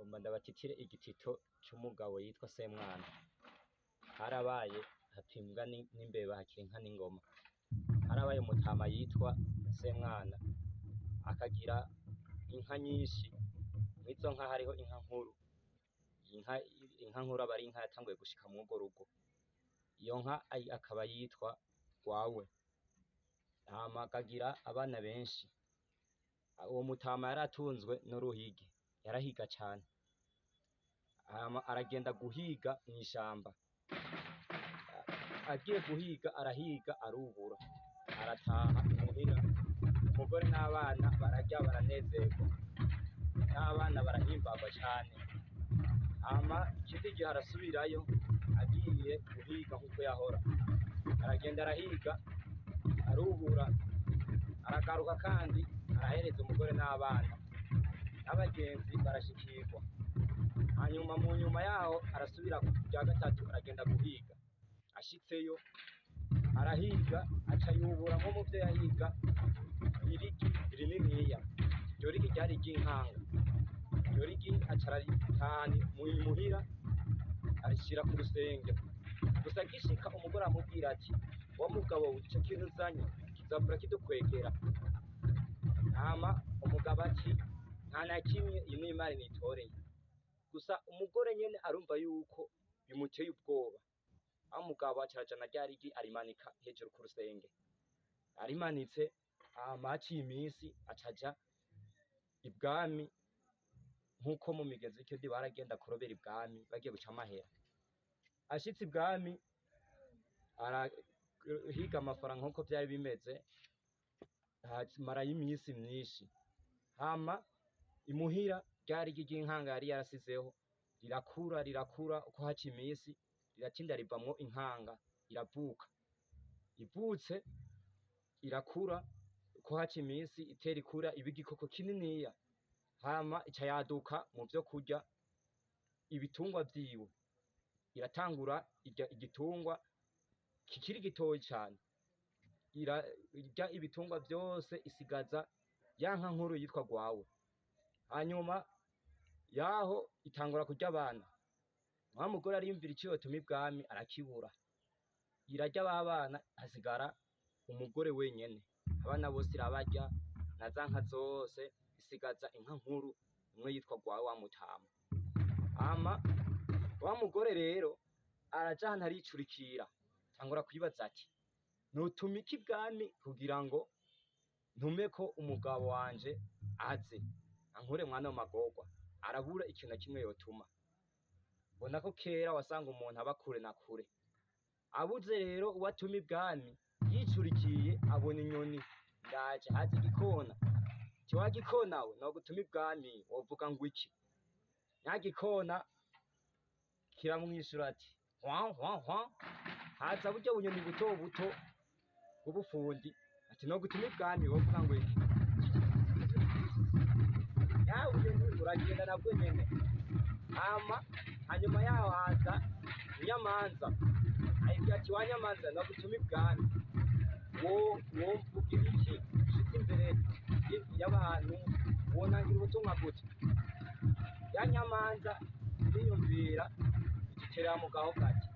Ngomba ndabatitire igitito c'umugabo yitwa Semwana. Harabaye hapfa imbwa n'imbeba hakira inka n'ingoma. Harabaye umutama yitwa Semwana, akagira inka nyinshi. Mwizo nka hariho inka nkuru. Inka nkuru aba ari inka yatanguye gushika mw'urwo rugo. Iyo nka akaba yitwa Rwawe. Hama akagira abana benshi. Uwo mutama yaratunzwe n'uruhigi, yarahiga cane. Hama aragenda guhiga mw'ishamba. Agiye guhiga arahiga arubura, arataha imuhira, umugore n'abana bararya baranezerwa, n'abana barahimbarwa cane. Hama ikindi gihe arasubirayo agiye guhiga nkuko yahora, aragenda arahiga arubura, aragaruka kandi arahereza umugore n'abana, n'abagenzi barashikirwa. Hanyuma mu nyuma yaho arasubira rya gatatu aragenda guhiga, ashitseyo arahiga aca yubura nko muvyo yahiga irigi rininiya, iryo rigi ryari iry'inkanga. Iryo rigi aca araritahana muhira arishira ku rusenge. Gusa agishika umugore aramubwira ati: wa mugabo we, ico kintu uzanye kizovura kidukwegera. Hama umugabo ati: nta na kimwe, iyi ni imari nitoreye. Gusa umugore nyene arumva yuko bimuteye ubwoba. Aho umugabo aca arajana rya rigi arimanika hejuru ku rusenge. Arimanitse, hama haciye imisi aca aja ibwami, nkuko mu migenzo y'ikirundi baragenda kurobera ibwami bagiye guca amahera. Ashitse ibwami arahiga amafaranga nkuko vyari bimeze, hamarayo imisi myinshi. Hama imuhira rya rigi ry'inkanga yari yarasizeho rirakura rirakura, uko haca imisi riratinda rivamwo inkanga iravuka. Ivutse irakura, uko haca imisi itera ikura iba igikoko kininiya. Hama ica yaduka mu vyo kurya ibitungwa vyiwe, iratangura irya igitungwa kikiri gitoyi cane, irarya ibitungwa vyose isigaza ya nka nkuru yitwa Rwawe. Hanyuma yaho itangura kurya abana. Wa mugore ariyumvira ico yotuma ibwami arakibura, irarya ba bana hasigara umugore wenyene, abana bose irabarya na za nka zose, isigaza inka nkuru imwe yitwa Rwawe wa mutama. Hama wa mugore rero araja ahantu aricurikira, atangura kwibaza ati: notuma iki ibwami kugira ngo ntumeko umugabo wanje aze ankure mwano magorwa? Arabura ikintu na kimwe yotuma. Mbona ko kera wasanga umuntu aba kure na kure. Abuze rero uwo atuma ibwami, yicurikiye abona inyoni ndaje, haza igikona. Ati: wa gikona we, nogutuma ibwami wovuga ngo iki? Nya gikona kiramwishura ati: hwa hwa hwa. Haza burya bunyoni buto buto bw'ubufundi, ati: nogutuma ibwami wovuga ngo iki? Nya bunyoni buragenda nabwo nyene. Hama hanyuma yaho haza inyamanza, ayibwira ati: wa nyamanza, nogutuma ibwami womvugira iki ushitse imbere y'abantu, wonangira ubutumwa gute? Ya nyamanza iriyumvira, igiterera mu gaho gati: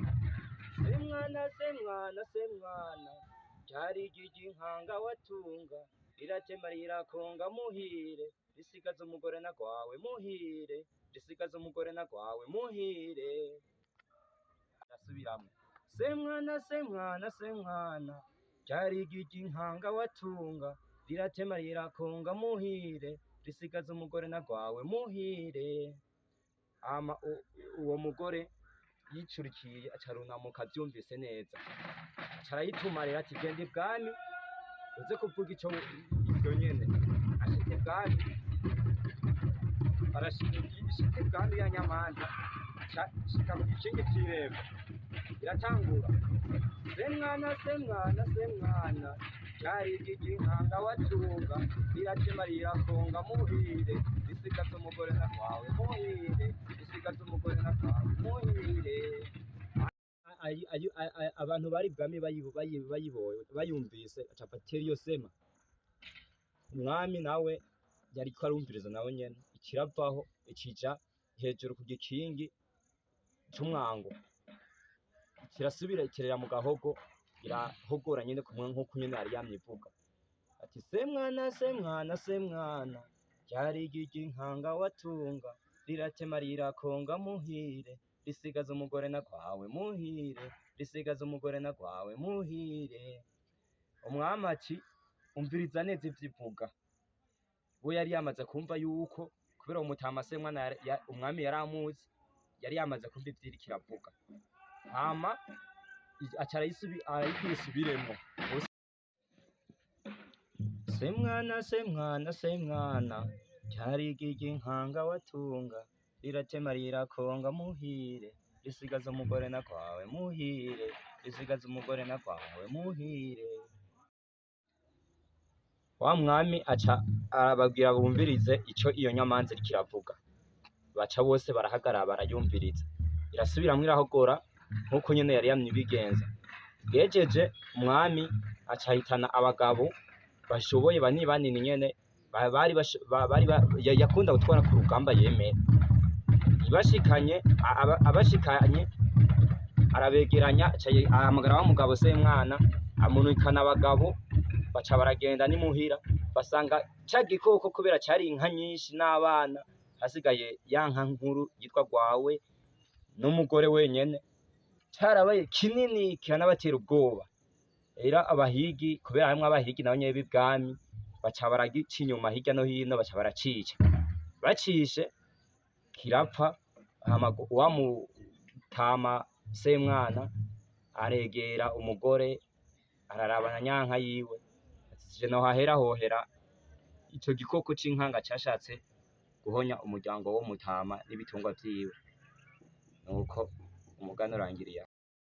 Semwana, semwana, semwana, ryari igi ry'inkanga watunga riratema rirakonga muhire, risigaza umugore na gwawe muhire, risigaza umugore na gwawe muhire. Ndasubiramwo: Semwana, semwana, semwana, ryari igi ry'inkanga watunga riratema rirakonga muhire, risigaza umugore na gwawe muhire. Hama uwo mugore yicurikiye aca arunamuka avyumvise neza, aca arayituma rero ati: genda ibwami uze kuvuga ico ivyo nyene. Ashitse ibwami arashika, ishitse ibwami ya nyamanza aca ishika ku gikingi c'irembo, iratangura: Semwana, semwana, semwana, ryari igi ry'inkanga watunga riratema rirakonga muhire, risigaza umugore na gwawe muhire, risigaza umugore na gwawe muhire. Abantu bari ibwami bayibonye bayumvise aca afatira iyo sema. Umwami nawe yariko arumviriza nawe nyene, ikiravaho ikija hejuru ku gikingi c'umwango, kirasubira iterera mu gahogo, irahogora nyene kumwe nk'uko nyene yari yamye ivuga ati: "Semwana, semwana, semwana, ryari igi ry'inkanga watunga, riratema rirakonga muhire, risigaza umugore na gwawe muhire, risigaza umugore na gwawe muhire." Umwami ati: "Umviriza neza ivyo ivuga." We yari yamaze kumva yuko kubera uwo mutama Semwana umwami yari amuzi, yari yamaze kumva ivyo iriko iravuga. Hama aca arayibwira isubiremwo: "Semwana, semwana, semwana, ryari igi ry'inkanga watunga, riratema rirakonga muhire, risigaza umugore na gwawe muhire, risigaza umugore na gwawe muhire." Wa mwami aca arababwira bumvirize ico iyo nyamanza iriko iravuga. Baca bose barahagarara barayumviriza. Irasubiramwo irahogora nkuko nyene yari yamye ibigenza. Bwejeje, umwami aca ahitana abagabo bashoboye banini banini nyene bari bari yakunda gutwara ku rugamba yemera. Ibashikanye abashikanye arabegeranya, aca ahamagara wa mugabo Semwana, amunukana abagabo, baca baragenda n'imuhira, basanga ca gikoko kubera cari inka nyinshi n'abana, hasigaye ya nka nkuru yitwa Gwawe n'umugore wenyene, carabaye kinini kiranabatera ubwoba. Rero abahigi, kubera harimwo abahigi nabo nyene b'ibwami, baca baragica inyuma hirya no hino, baca baracica. Bacishe kirapfa. Hama wa mutama Semwana aregera umugore, ararabana nyanka yiwe, ati: "Sije nohahera hohera ico gikoko c'inkanga cashatse guhonya umuryango w'umutama n'ibitungwa vyiwe." Nuko umugani urangiriye aho.